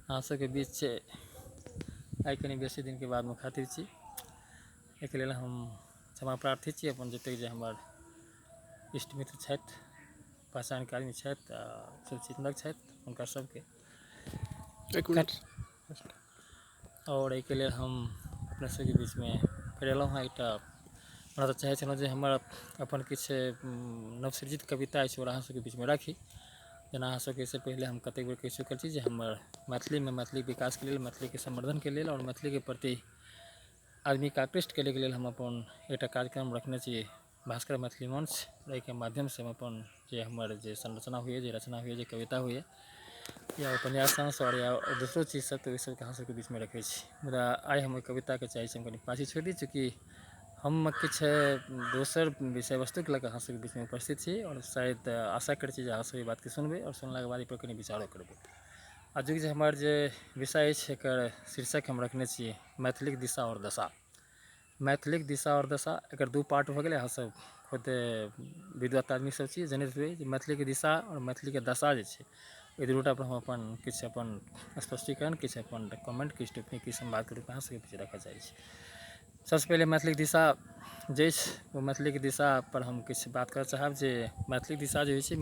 अहाँ सबके बीच आइ कनी बेसी दिनके बाद मुखातिब छी। एहिके लेल हम क्षमा प्रार्थी छी अपन जतेक जे हमर इष्ट मित्र छथि, पहचानके आदमी छथि, शुभचिन्तक छथि, हुनका सबके। एक मिनट। आओर एहिके लेल हम अपने सबके बीचमे फेर एलहुँ हँ। एकटा हमरा तऽ चाहै छलहुँ जे हमर अपन किछु नवसृजित कविता अछि, ओकरा अहाँ सबके बीचमे राखी। जेना अहाँ सबके एहिसँ पहिले हम कतेक बेर कहि चुकल छी जे हमर मैथिलीमे मैथिली विकासके लेल, मैथिलीके संवर्धनके लेल आओर मैथिलीके प्रति आदमीके आकृष्ट करैके लेल हम अपन एकटा कार्यक्रम रखने छी, भास्कर मैथिली मंच। एहिके माध्यमसँ हम अपन जे हमर जे संरचना होइए, जे रचना होइए, जे कविता होइए या उपन्यास आओर या दोसरो चीज सब, तऽ ओहि सबके अहाँ सबके बीचमे रखै छी। मुदा आइ हम ओहि कविताके चाहै छी हम कनि पाछू छोड़ि दी, चूँकि हम किछु दोसर विषय वस्तुके लऽ कऽ अहाँ सबके बीचमे उपस्थित छी आओर शायद आशा करै छी जे अहाँ सब ई बातके सुनबै आओर सुनलाके बाद एहिपर कनि विचारो करबै। आजुक जे हमर जे विषय अछि, एकर शीर्षक हम रखने छी मैथिलीक दिशा आओर दशा। मैथिलीक दिशा आओर दशा, एकर दू पार्ट भऽ गेलै। अहाँ सब खुद विद्वत आदमी सब छी, जनैत हेबै जे मैथिलीके दिशा आओर मैथिलीके दशा जे छै, ओहि दुनूटा पर हम अपन किछु अपन स्पष्टीकरण, किछु अपन कमेंट, किछु टिप्पणी, किछु संवादके रूपमे अहाँ सबके बीच राखऽ चाहै छी। सबसँ पहिले मैथिलीक दिशा जे अछि, ओ मैथिलीके दिशा पर हम किछु बात करऽ चाहब जे मैथिलीक दिशा जे होइ छै,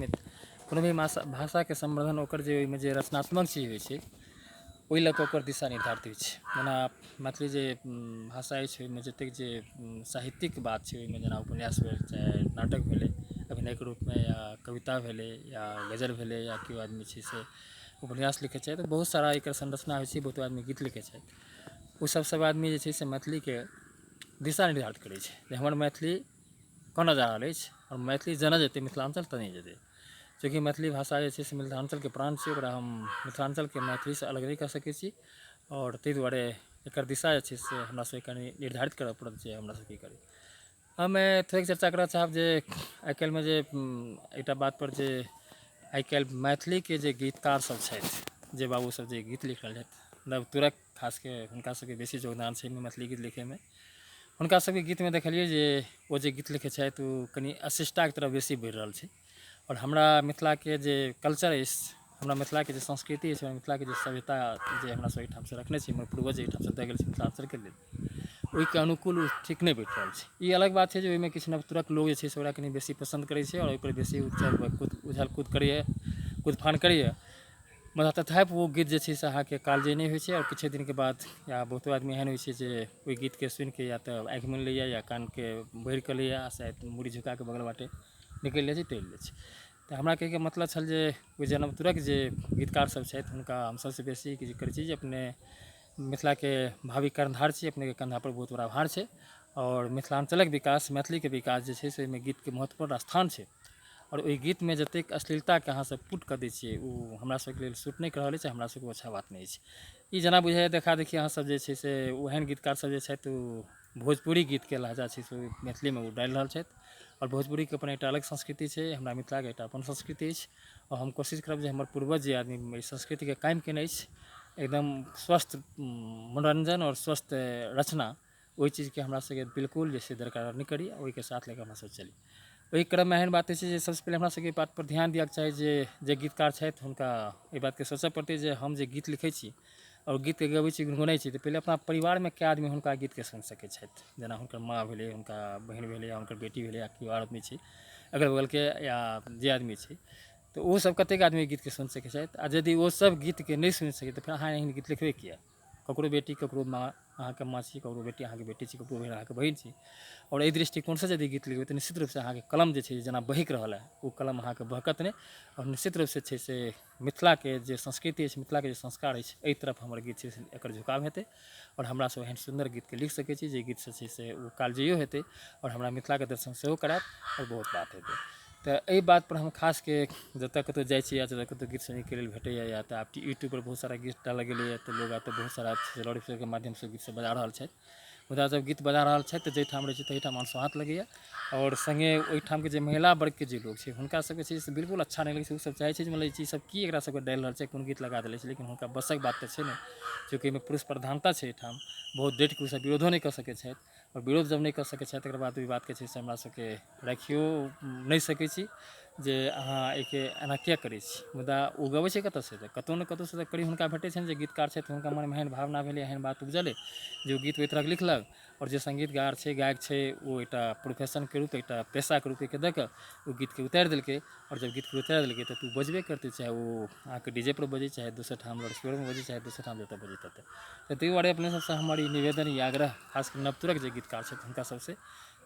कोनो भी भाषाके संवर्धन, ओकर जे ओहिमे जे रचनात्मक चीज होइ छै, ओहि लऽ कऽ ओकर दिशा निर्धारित होइ छै। जेना मैथिली जे भाषा अछि, ओहिमे जतेक जे साहित्यिक बात छै, ओहिमे जेना उपन्यास भेल, चाहे नाटक भेलै अभिनयके रूपमे, या कविता भेलै, या गजल भेलै, या केओ आदमी छै से उपन्यास लिखै छथि, तऽ बहुत सारा एकर संरचना होइ छै। बहुत आदमी गीत लिखै छथि। ओ सब सब आदमी जे छै से मैथिलीके दिशा निर्धारित करै छै जे हमर मैथिली कोना जा रहल अछि आओर मैथिली जेना जेतै मिथिलाञ्चल तेना जेतै। चूँकि मैथिली भाषा जे छै से मिथिलाञ्चलके प्राण छै, ओकरा हम मिथिलाञ्चलके मैथिलीसँ अलग नहि कऽ सकै छी आओर ताहि दुआरे एकर दिशा जे छै से हमरा सबके कनि निर्धारित करऽ पड़त जे हमरा सब की करी। हम थोड़ेक चर्चा करऽ चाहब जे आइ काल्हिमे जे एकटा बातपर जे आइ काल्हि मैथिलीके जे गीतकार सब छथि, जे बाबू सब जे गीत लिख रहल छथि, नवतुरक खासके हुनका सबके बेसी योगदान छै मैथिली गीत लिखैमे। हुनका सबके गीतमे देखलियै जे ओ जे गीत लिखै छथि, ओ कनि अशिष्टाके तरफ बेसी बढ़ि रहल छै। आओर हमरा मिथिलाके जे कल्चर अछि, हमरा मिथिलाके जे संस्कृति अछि, हमरा मिथिलाके जे सभ्यता जे हमरा सब एहिठामसँ रखने छी, हमर पूर्वज एहिठामसँ दऽ गेल छै मिथिलाञ्चलके लेल, ओहिके अनुकूल ओ ठीक नहि बैठ रहल छै। ई अलग बात छै जे ओहिमे किछु नवतुरक लोक जे छै से ओकरा कनि बेसी पसन्द करै छै आओर ओहिपर बेसी उछल कूद करैए, कूदफान करैए। मुदा तथापि ओ गीत जे छै से अहाँके कालजयी नहि होइ छै आओर किछु दिनके बाद या बहुतो आदमी एहन होइ छै जे ओहि गीतके सुनिके या तऽ आँखि मुनि लैए या कानके बहिर कऽ लैए आ शायद मूड़ी झुकाके बगल बाटे निकलि जाइ छै, टलि जाइ छै। तऽ हमरा कहैके मतलब छल जे ओहि जनमतुरक जे गीतकार सब छथि, हुनका हम सबसँ बेसी की करै छी जे अपने मिथिलाके भावी कर्णधार छी, अपनेके कन्धापर बहुत बड़ा भार छै आओर मिथिलाञ्चलक विकास, मैथिलीके विकास जे छै से ओहिमे गीतके महत्वपूर्ण स्थान छै। आओर ओहि गीतमे जतेक अश्लीलताके अहाँ सब पुट कऽ दै छियै, ओ हमरा सबके लेल सूट नहि कऽ रहल अछि, हमरा सबके अच्छा बात नहि अछि। ई जेना बुझाइए देखा देखी अहाँ सब जे छै से ओहन गीतकार सब जे छथि, ओ भोजपुरी गीतके लहजा छै से ओ मैथिलीमे ओ डालि रहल छथि। आओर भोजपुरीके अपन एकटा अलग संस्कृति छै, हमरा मिथिलाके एकटा अपन संस्कृति अछि। आओर हम कोशिश करब जे हमर पूर्वज जे आदमी एहि संस्कृतिके कायम केने अछि, एकदम स्वस्थ मनोरञ्जन आओर स्वस्थ रचना, ओहि चीजके हमरा सबके बिल्कुल जे छै दरकरार नहि करी, ओहिके साथ लऽ कऽ हमरा सब चली। ओहि क्रममे एहन बात छै जे सबसँ पहिले हमरा सबके एहि बातपर ध्यान दिअके चाही जे जे गीतकार छथि, हुनका एहि बातके सोचऽ पड़तै जे हम जे गीत लिखै छी आओर गीतके गबै छी, गुनगुनाइ छी, तऽ पहिले अपना परिवारमे कए आदमी हुनका गीतके सुनि सकै छथि। जेना हुनकर माँ भेलै, हुनका बहिन भेलै, या हुनकर बेटी भेलै, या केओ आर आदमी छै अगल बगलके या जे आदमी छै, तऽ ओ सब कतेक आदमी गीतके सुनि सकै छथि? आ यदि ओ सब गीतके नहि सुनि सकै, तऽ फेर अहाँ एहन गीत लिखबै किया? ककरो बेटी, ककरो माँ अहाँके माँ छी, ककरो बेटी अहाँके बेटी छी, ककरो बहिन अहाँके बहिन छी। आओर एहि दृष्टिकोणसँ यदि गीत लिखबै, तऽ निश्चित रूपसँ अहाँके कलम जे छै, जेना बहकि रहल है, ओ कलम अहाँके बहकत नहि आओर निश्चित रूपसँ छै से मिथिलाके जे संस्कृति अछि, मिथिलाके जे संस्कार अछि, एहि तरफ हमर गीत छै से एकर झुकाव हेतै आओर हमरा सब एहन सुन्दर गीतके लिख सकै छी जे गीतसँ छै से ओ कालजयियो हेतै आओर हमरा मिथिलाके दर्शन सेहो करायत आओर बहुत बात हेतै। तऽ एहि बातपर हम खासके जतऽ कतहु जाइ छी या जतऽ कतहु गीत सुनैके लेल भेटैए, या तऽ आब यूट्यूबपर बहुत सारा गीत डालल गेलैए, तऽ लोग आब तऽ बहुत सारा लाउडस्पीकरके माध्यमसँ गीत सब बजा रहल छथि। मुदा जब गीत बजा रहल छथि, तऽ जाहिठाम रहै छी ताहिठाम अनसोहाँत लगैए। आओर सङ्गे ओहिठामके जे महिला वर्गके जे लोक छै, हुनका सबके छै से बिल्कुल अच्छा नहि लगै छै। ओसब चाहै छै जे मतलब ई चीज सब की एकरा सबके डालि रहल छै, कोन गीत लगा देले छै। लेकिन हुनका बसक बात तऽ छै नहि, चूँकि एहिमे पुरुष प्रधानता छै। एहिठाम बहुत डटिके ओसब विरोधो नहि कऽ सकै छथि आओर विरोध जब नहि कऽ सकै छथि, तकर बाद ओहि बातके छै से हमरा सबके राखियो नहि सकै छी। जे अहाँ एहिके एना किया करै छी। मुदा ओ गबै छै कतऽसँ, तऽ कतहु ने कतहुसँ तऽ कड़ी हुनका भेटै छनि। जे गीतकार छथि हुनका मनमे एहन भावना भेलै, एहन बात उपजलै जे ओ गीत ओहि तरहक लिखलक, आओर जे सङ्गीतकार छै, गायक छै, ओ एकटा प्रोफेशनके रूप, एकटा पेशाके रूप एहिके दऽ कऽ ओ गीतके उतारि देलकै। आओर जब गीतके उतारि देलकै तऽ ओ बजबे करतै, चाहे ओ अहाँके डी जे पर बजै, चाहे दोसर ठाम लाउडस्पीकरमे बजै, चाहे दोसर ठाम जतऽ बजै ततऽ। तऽ ताहि दुआरे अपने सबसँ हमर ई निवेदन, ई आग्रह, खास कऽ नवतुरक जे गीतकार छथि हुनका सबसँ,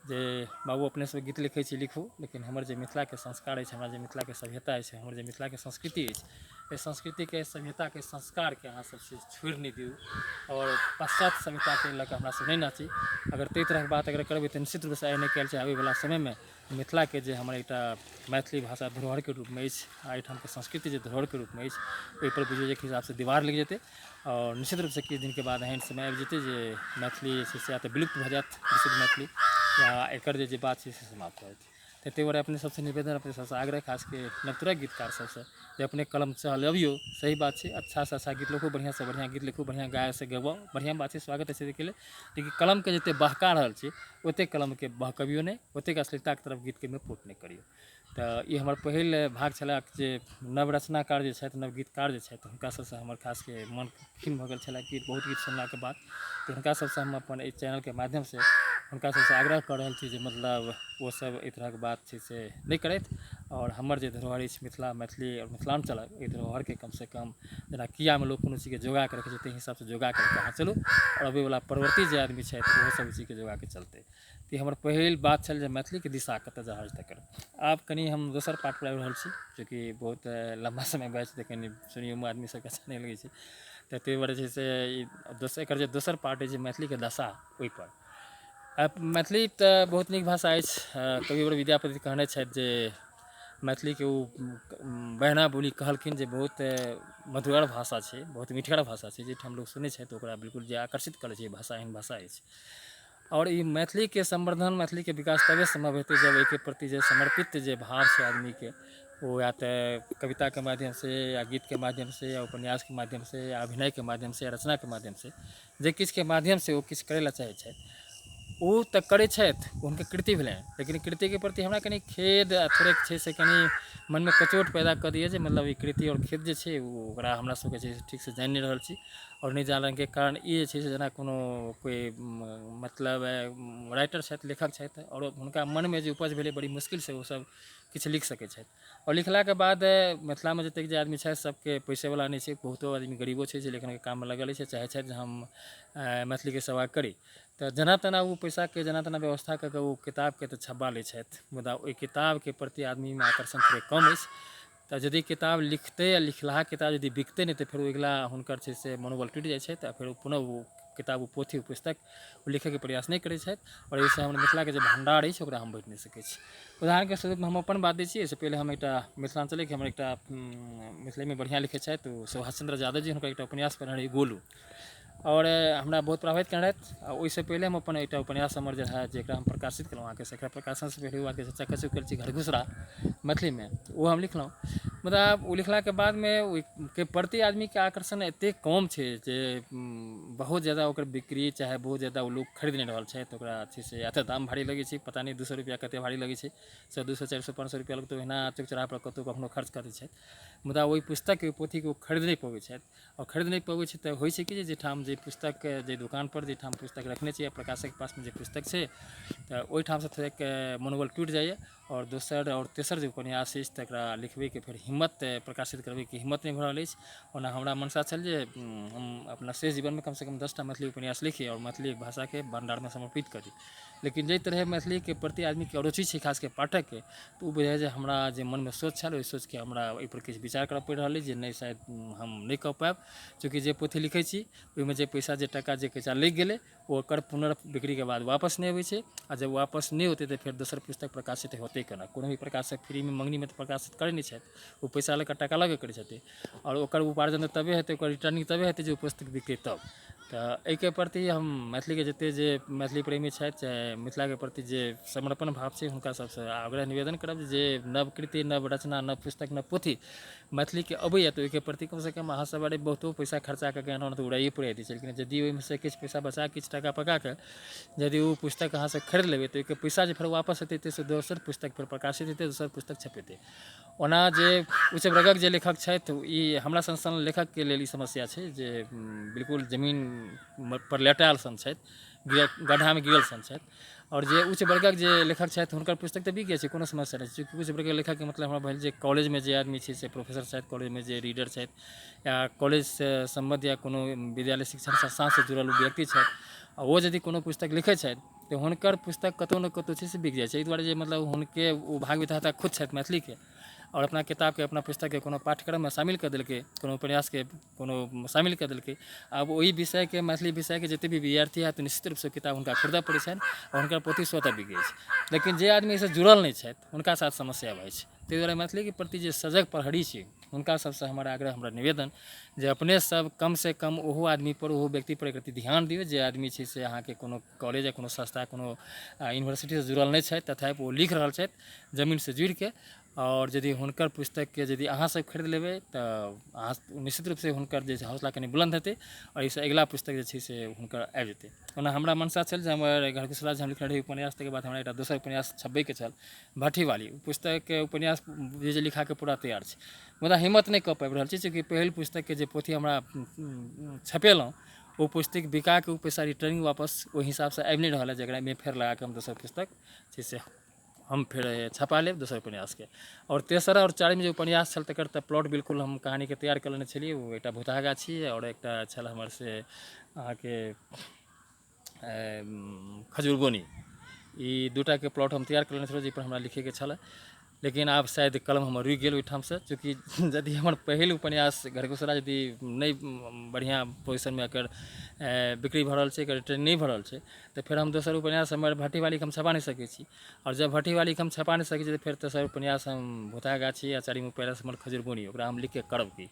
जे बाबू अपने सब गीत लिखै छी लिखू, लेकिन हमर जे मिथिलाके संस्कार अछि, हमरा जे मिथिलाके सभ्यता अछि, हमर जे मिथिलाके संस्कृति अछि, एहि संस्कृतिके, सभ्यताके, संस्कारके अहाँ सब से छोड़ि नहि दियौ आओर पाश्चात्य सभ्यताके लऽ कऽ हमरा सब नहि नाची। अगर ताहि तरहक बात अगर करबै तऽ निश्चित रूपसँ आइ नहि काल्हि छै आबैवला समयमे मिथिलाके जे हमर एकटा मैथिली भाषा धरोहरके रूपमे अछि आ एहिठामके संस्कृति जे धरोहरके रूपमे अछि, ओहिपर बुझियौ जे एक हिसाबसँ दीवार लागि जेतै। आओर निश्चित रूपसँ किछु दिनके बाद एहन समय आबि जेतै जे मैथिली जे छै से या तऽ विलुप्त भऽ जायत विशुद्ध मैथिली, या एकर जे बात छै से समाप्त भऽ जेतै। तऽ ताहि दुआरे अपने सबसँ निवेदन, अपने सबसँ आग्रह, खासके नवतुरक गीतकार सबसँ, जे अपने कलम चलबियौ, सही बात छै, अच्छासँ अच्छा गीत लिखू, बढ़िआँसँ बढ़िआँ गीत लिखू, बढ़िआँ गायकसँ गबाउ, बढ़िआँ बात छै, स्वागत छै एहिके लेल। लेकिन कलमके जतेक बहका रहल छै ओतेक कलमके बहकबियौ नहि, ओतेक अश्लीलताके तरफ गीतके पोट नहि करियौ। तऽ ई हमर पहिल भाग छलै जे नव रचनाकार जे छथि, नव गीतकार जे छथि, हुनका सबसँ हमर खासके मन खिन्न भऽ गेल छलै कि बहुत गीत सुनलाके बाद। तऽ हुनका सबसँ हम अपन एहि चैनलके माध्यमसँ हुनका सबसँ आग्रह कऽ रहल छी जे मतलब ओसब एहि तरहक बात छै से नहि करथि, आओर हमर जे धरोहर अछि मिथिला, मैथिली आओर मिथिलाञ्चलक, एहि धरोहरके कमसँ कम जेना कियामे लोक कोनो चीजके जोगाके रखै छै ताहि हिसाबसँ जोगाके रखिकऽ अहाँ चलू, आओर अबैवला परवर्ती जे आदमी छथि ओहो सब ओहि चीजके जोगाके चलतै। तऽ ई हमर पहिल बात छल जे मैथिलीके दिशा कतऽ जा रहल छै तकर। आब कनि हम दोसर पार्टपर आबि रहल छी, चूँकि बहुत लम्बा समय भऽ जाइ छै तऽ कनि सुनियोमे आदमी सबके अच्छा नहि लगै छै। तऽ ताहि दुआरे जे छै से ई दोसर, एकर जे दोसर पार्ट अछि मैथिलीके दशा, ओहिपर। मैथिली तऽ बहुत नीक भाषा अछि। कविवर विद्यापति कहने छथि जे मैथिलीके ओ बहना बोली कहलखिन जे बहुत मधुर भाषा छै, बहुत मीठगर भाषा छै, जाहिठाम लोक सुनै छथि ओकरा बिल्कुल जे आकर्षित करै छै भाषा, एहन भाषा अछि। आओर ई मैथिलीके संवर्धन, मैथिलीके विकास तबे सम्भव हेतै जब एहिके प्रति जे समर्पित जे भाव छै आदमीके, ओ या तऽ कविताके माध्यमसँ या गीतके माध्यमसँ या उपन्यासके माध्यमसँ या अभिनयके माध्यमसँ या रचनाके माध्यमसँ, जे किछुके माध्यमसँ ओ किछु करै लए चाहै छथि ओ तऽ करै छथि, हुनकर कृति भेलनि। लेकिन कृतिके प्रति हमरा कनि खेद आ थोड़ेक छै से कनि मनमे कचोट पैदा कऽ दैए जे मतलब ई कृति आओर खेद जे छै ओ ओकरा हमरा सबके जे ठीकसँ जानि नहि रहल छी। आओर नहि जानऽके कारण ई जे छै से जेना कोनो कोइ मतलब राइटर छथि, लेखक छथि, आओर हुनका मनमे जे उपज भेलै बड़ी मुश्किलसँ ओसब किछु लिख सकै छथि। आओर लिखलाके बाद मिथिलामे जतेक जे आदमी छथि सबके पैसेवला नहि छै, बहुतो आदमी गरीबो छै जे लेखनके काममे लगल अछि, चाहै छथि जे हम मैथिलीके सेवा करी। तऽ जेना तेना ओ पैसाके जेना तेना व्यवस्था कऽ कऽ ओ किताबके तऽ छपबा लै छथि, मुदा ओहि किताबके प्रति आदमीमे आकर्षण थोड़े कम अछि। तऽ यदि किताब लिखतै आ लिखलाहा किताब यदि बिकतै नहि तऽ फेर ओ अगिला हुनकर छै से मनोबल टूटि जाइ छै, तऽ फेर ओ पुनः ओ किताब, ओ पोथी, ओ पुस्तक ओ लिखैके प्रयास नहि करै छथि। आओर एहिसँ हमर मिथिलाके जे भण्डार अछि ओकरा हम बढ़ि नहि सकै छी। उदाहरणके स्वरूपमे हम अपन बात दै छी। एहिसँ पहिले हम एकटा मिथिलाञ्चलेके हमर एकटा मिथिलेमे बढ़िआँ लिखै छथि ओ सुभाष चन्द्र यादव जी, हुनकर एकटा उपन्यास पढ़ने रही गोलू, आओर हमरा बहुत प्रभावित केने रहथि। आ ओहिसँ पहिले हम अपन एकटा उपन्यास हमर जे रहए जेकरा हम प्रकाशित केलहुँ अहाँके, से एकरा प्रकाशनसँ पहिले ओ बातके चर्चा कऽ चुकल छी, घरघुसरा मैथिलीमे ओ हम लिखलहुँ। मुदा ओ लिखलाके बादमे ओहिके प्रति आदमीके आकर्षण एतेक कम छै जे बहुत ज्यादा ओकर बिक्री चाहे बहुत ज्यादा ओ लोक खरीद नहि रहल छथि ओकरा छै से, या तऽ दाम भारी लगै छै, पता नहि 200 रुपैआ कतेक भारी लगै छै, 100, 200, 400, 500 रुपैआ लोक तऽ ओहिना चौक चौराहापर कतहु कखनो खर्च कऽ दै छथि। मुदा ओहि पुस्तकके, ओहि पोथीके ओ खरीद नहि पबै छथि। आओर खरीद नहि पबै छै तऽ होइ छै कि जे जाहिठाम जे पुस्तक, जे दोकानपर जाहिठाम पुस्तक रखने छी या प्रकाशकके पासमे जे पुस्तक छै तऽ ओहिठामसँ थोड़ेक मनोबल टूटि जाइए। आओर दोसर आओर तेसर जे उपन्यास अछि तकरा लिखबैके फेर हिम्मत, प्रकाशित करबैके हिम्मत नहि भऽ रहल अछि। ओना हमरा मनसा छल जे हम अपना शेष जीवनमे कमसँ कम 10टा मैथिली उपन्यास लिखी आओर मैथिली भाषाके भण्डारमे समर्पित करी। लेकिन जाहि तरहे मैथिलीके प्रति आदमीके अरुचि छै, खासके पाठकके, तऽ ओ बुझाइ जे हमरा जे मनमे सोच छल ओहि सोचके हमरा ओहिपर किछु विचार करऽ पड़ि रहल अछि जे नहि, शायद हम नहि कऽ पायब। चूँकि जे पोथी लिखै छी ओहिमे जे पैसा, जे टाका, जे पैसा लागि गेलै ओ ओकर पुनर्बिक्रीके बाद वापस नहि अबै छै। आ जब वापस नहि होतै तऽ फेर दोसर पुस्तक प्रकाशित होतै केना? कोनो भी प्रकाशक फ्रीमे मङ्गनीमे तऽ प्रकाशित करै नहि छथि, ओ पैसा लऽ कऽ टाका लऽ कऽ करै छथिन। आओर ओकर उपार्जन तऽ तबे हेतै, ओकर रिटर्निंग तबे हेतै जे ओ पुस्तक बिकै तब। तऽ एहिके प्रति हम मैथिलीके जते जे मैथिली प्रेमी छथि, चाहे मिथिलाके प्रति जे समर्पण भाव छै, हुनका सबसँ आग्रह निवेदन करब जे नव कृति, नव रचना, नव पुस्तक, नव पोथी मैथिलीके अबैया तऽ ओहिके प्रति कमसँ कम अहाँ सब बहुतो पैसा खर्चा कऽ के एना तऽ उड़ाइए पुराइ दै छै, लेकिन यदि ओहिमे सँ किछु पैसा बचा किछु टाका पका कऽ यदि ओ पुस्तक अहाँ सब खरीद लेबै तऽ ओहिके पैसा जे फेर वापस हेतै ताहिसँ दोसर पुस्तक फेर प्रकाशित हेतै, दोसर पुस्तक छपेतै। ओना जे उच्च वर्गक जे लेखक छथि, ई हमरा सन सन लेखकके लेल ई समस्या छै जे बिल्कुल जमीन पर लेटायल सन छथि, गड्ढामे गिरल सन छथि। आओर जे उच्च वर्गक जे लेखक छथि हुनकर पुस्तक तऽ बिक जाइ छै, कोनो समस्या नहि छै। चूँकि उच्च वर्गक लेखकके मतलब हमरा भेल जे कॉलेजमे जे आदमी छै से प्रोफेसर छथि, कॉलेजमे जे रीडर छथि या कॉलेजसँ सम्बद्ध या कोनो विद्यालय शिक्षण संस्थानसँ जुड़ल व्यक्ति छथि, आ ओ यदि कोनो पुस्तक लिखै छथि तऽ हुनकर पुस्तक कतहु ने कतहु छै से बिक जाइ छै। एहि दुआरे जे मतलब हुनके ओ भाग विधाता खुद छथि मैथिलीके, आओर अपना किताबके अपना पुस्तकके कोनो पाठ्यक्रममे शामिल कऽ देलकै, कोनो उपन्यासके कोनो शामिल कऽ देलकै। आब ओहि विषयके मैथिली विषयके जतेक भी विद्यार्थी हैत निश्चित रूपसँ किताब हुनका खरीदऽ पड़ै छनि आओर हुनकर पोथी स्वतः बिक जाइ छै। लेकिन जे आदमी एहिसँ जुड़ल नहि छथि हुनका साथ समस्या भऽ जाइ छै। ताहि दुआरे मैथिलीके प्रति जे सजग प्रहरी छै हुनका सबसँ हमर आग्रह, हमरा निवेदन जे अपने सब कमसँ कम ओहो आदमीपर, ओहो व्यक्तिपर एक रत्ती ध्यान दियौ जे आदमी छै से अहाँके कोनो कॉलेज या कोनो संस्था कोनो यूनिवर्सिटीसँ जुड़ल नहि छथि, तथापि ओ लिख रहल छथि जमीनसँ जुड़िके। आओर यदि हुनकर पुस्तकके यदि अहाँ सब खरीद लेबै तऽ अहाँ निश्चित रूपसँ हुनकर जे हौसला कनि बुलन्द हेतै आओर एहिसँ अगिला पुस्तक जे छै से हुनकर आबि जेतै। ओना हमरा मनसा छल जे हमर घरकुसला जे हम लिखने रही उपन्यास, ताहिके बाद हमरा एकटा दोसर उपन्यास छपबैके छल भट्ठीवाली, ओ पुस्तकके उपन्यास जे लिखाके पूरा तैयार छै, मुदा हिम्मत नहि कऽ पाबि रहल छी। चूँकि पहिल पुस्तकके जे पोथी हमरा छपेलहुँ ओ पुस्तक बिकाके ओ पैसा रिटर्निंग वापस ओहि हिसाबसँ आबि नहि रहल है जकरामे फेर लगाके हम दोसर पुस्तक छै से हम फेर छपा लेब दोसर उपन्यासके। आओर तेसर आओर चारिम जे उपन्यास छल तकर तऽ प्लॉट बिल्कुल हम कहानीके तैयार कऽ लेने छलियै, ओ एकटा भूतहा गाछी आओर एकटा छल हमर से अहाँके खजूरबोनी, ई दूटाके प्लॉट हम तैयार कऽ लेने छलहुँ जाहिपर हमरा लिखैके छल। लेकिन आब शायद कलम हमर रुकि गेल ओहिठामसँ, चूँकि यदि हमर पहिल उपन्यास घरघुसरा यदि नहि बढ़िआँ पोजिशनमे एकर बिक्री भऽ रहल छै, एकर रिटर्न नहि भऽ रहल छै, तऽ फेर हम दोसर उपन्यास हमर भट्ठीवालीके हम छपा नहि सकै छी। आओर जब भट्ठीवालीके हम छपा नहि सकै छी तऽ फेर तेसर उपन्यास हम भूतहा गाछी या चारिम उपन्यास हमर खजूरबोनी, ओकरा हम लिखिके करब की,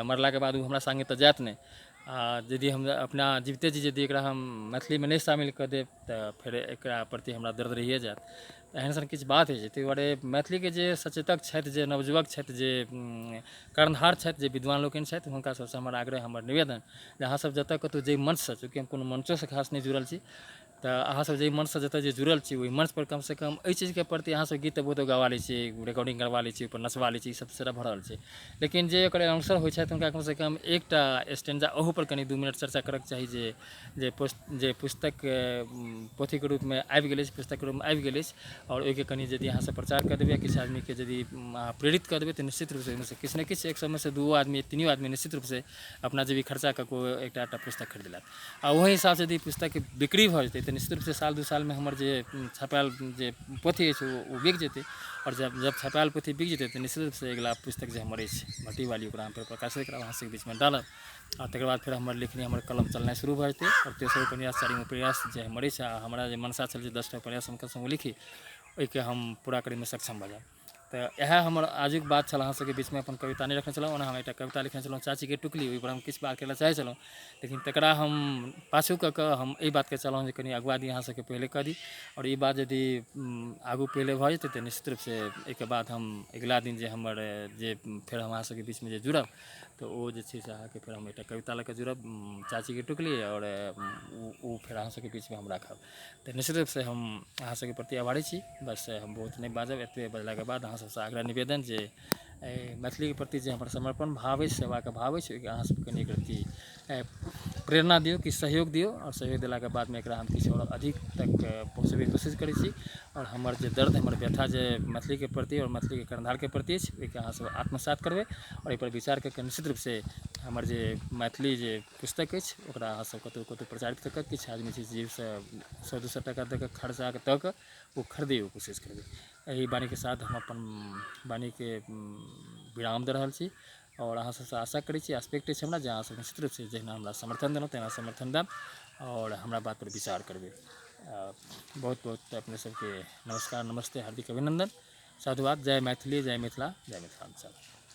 मरलाके बाद ओ हमरा सङ्गे तऽ जायत नहि। आ यदि हम अपना जीविते जी यदि एकरा हम मैथिलीमे नहि शामिल कऽ देब तऽ फेर एकरा प्रति हमरा दर्द रहिए जायत। एहन सन किछु बात होइ छै। ताहि दुआरे मैथिलीके जे सचेतक छथि, जे नवयुवक छथि, जे कर्णधार छथि, जे विद्वान लोकनि छथि, हुनका सबसँ हमर आग्रह, हमर निवेदन जे अहाँसब जतऽ कतहु जाहि मंचसँ, चूँकि हम कोनो मंचोसँ खास नहि जुड़ल छी, तऽ अहाँसब जाहि मंचसँ जतऽ जे जुड़ल छी ओहि मंचपर कमसँ कम एहि चीजके प्रति अहाँसब गीत तऽ बहुतो गवा लै छी, रिकॉर्डिंग करवा लै छी, ओहिपर नचबा लै छी, ई सब सारा भऽ रहल छै, लेकिन जे ओकर अनाउंसर होइ छथि हुनका कमसँ कम एकटा स्टैंडा ओहूपर कनि 2 मिनट चर्चा करऽके चाही जे जे पुस्तक पोथीके रूपमे आबि गेल अछि, पुस्तकके रूपमे आबि गेल अछि, आओर ओहिके कनि यदि अहाँसब प्रचार कऽ देबै, किछु आदमीके यदि अहाँ प्रेरित कऽ देबै तऽ निश्चित रूपसँ ओहिमेसँ किछु ने किछु 100 मे से 2 आदमी 3 आदमी निश्चित रूपसँ अपना जेबी खर्चा कऽ कऽ एकटा एकटा पुस्तक खरीद लेत। आ ओहि हिसाबसँ यदि पुस्तकके बिक्री भऽ जेतै तऽ निश्चित रूपसँ साल 2 सालमे हमर जे छपायल जे पोथी अछि ओ बिक जेतै। आओर जब छपायल पोथी बिक जेतै तऽ निश्चित रूपसँ अगिला पुस्तक जे हमर अछि भट्ठीवाली ओकरा हम फेर प्रकाशित करब, अहाँ सबके बीचमे डालब, आ तकर बाद फेर हमर लेखनी, हमर कलम चलनाइ शुरू भऽ जेतै। आओर तेसर उपन्यास, चारिम उपन्यास जे हमर अछि, आ हमरा जे मनसा छल जे 10 टा उपन्यास हम कमसँ कम लिखी, ओहिके हम पूरा करैमे सक्षम भऽ जायब। तऽ इएह हमर आजुक बात छल अहाँ सबके बीचमे। अपन कविता नहि रखने छलहुँ, ओना हम एकटा कविता लिखने छलहुँ चाचीके टुकली, ओहिपर हम किछु बात करय लए चाहै छलहुँ, लेकिन तकरा हम पाछू कऽ कऽ हम एहि बातके चाहलहुँ जे कनि अगुआ दी, अहाँ सबके पहिले कऽ दी। आओर ई बात यदि आगू पहिले भऽ जेतै तऽ निश्चित रूपसँ एहिके बाद हम अगिला दिन जे हमर जे फेर हम अहाँ सबके बीचमे जे जुड़ब तऽ ओ जे छै से अहाँके फेर हम एकटा कविता लऽ कऽ जुड़ब चाचीके टुकली, आओर ओ फेर अहाँ सबके बीचमे हम राखब। तऽ निश्चित रूपसँ हम अहाँ सबके प्रति आभारी छी। बस हम बहुत नहि बाजब, एतबे बजलाके बाद अहाँ सबसँ आग्रह निवेदन जे मैथिलीके प्रति जे हमर समर्पण भाव अछि, सेवाके भाव अछि, ओहिके अहाँ सब कनि एक रत्ती प्रेरणा दियौ, कि सहयोग दियौ। आओर सहयोग देलाके बादमे एकरा हम किछु आओर अधिक तक पहुँचबैके कोशिश करै छी। आओर हमर जे दर्द, हमर व्यथा जे मैथिलीके प्रति आओर मैथिलीके कर्णधारके प्रति अछि, ओहिके अहाँ सब आत्मसात करबै आओर एहिपर विचार कऽ कऽ निश्चित रूपसँ हमर जे मैथिली जे पुस्तक अछि ओकरा अहाँ सब कतहु कतहु प्रचारित कऽ कऽ किछु आदमी छै जेबसँ 100-200 टाका दऽ कऽ खर्चा दऽ कऽ ओ खरीदैके कोशिश करबै। एहि वाणीके साथ हम अपन वाणीके विराम दऽ रहल छी। आओर अहाँ सबसँ आशा करै छी, एक्सपेक्ट अछि हमरा जे अहाँ सब निश्चित रूपसँ जहिना हमरा समर्थन देलहुँ तहिना समर्थन देब आओर हमरा बातपर विचार करबै। बहुत बहुत अपने सबके नमस्कार, नमस्ते, हार्दिक अभिनन्दन, साधुवाद। जय मैथिली, जय मिथिला, जय मिथिलाञ्चल।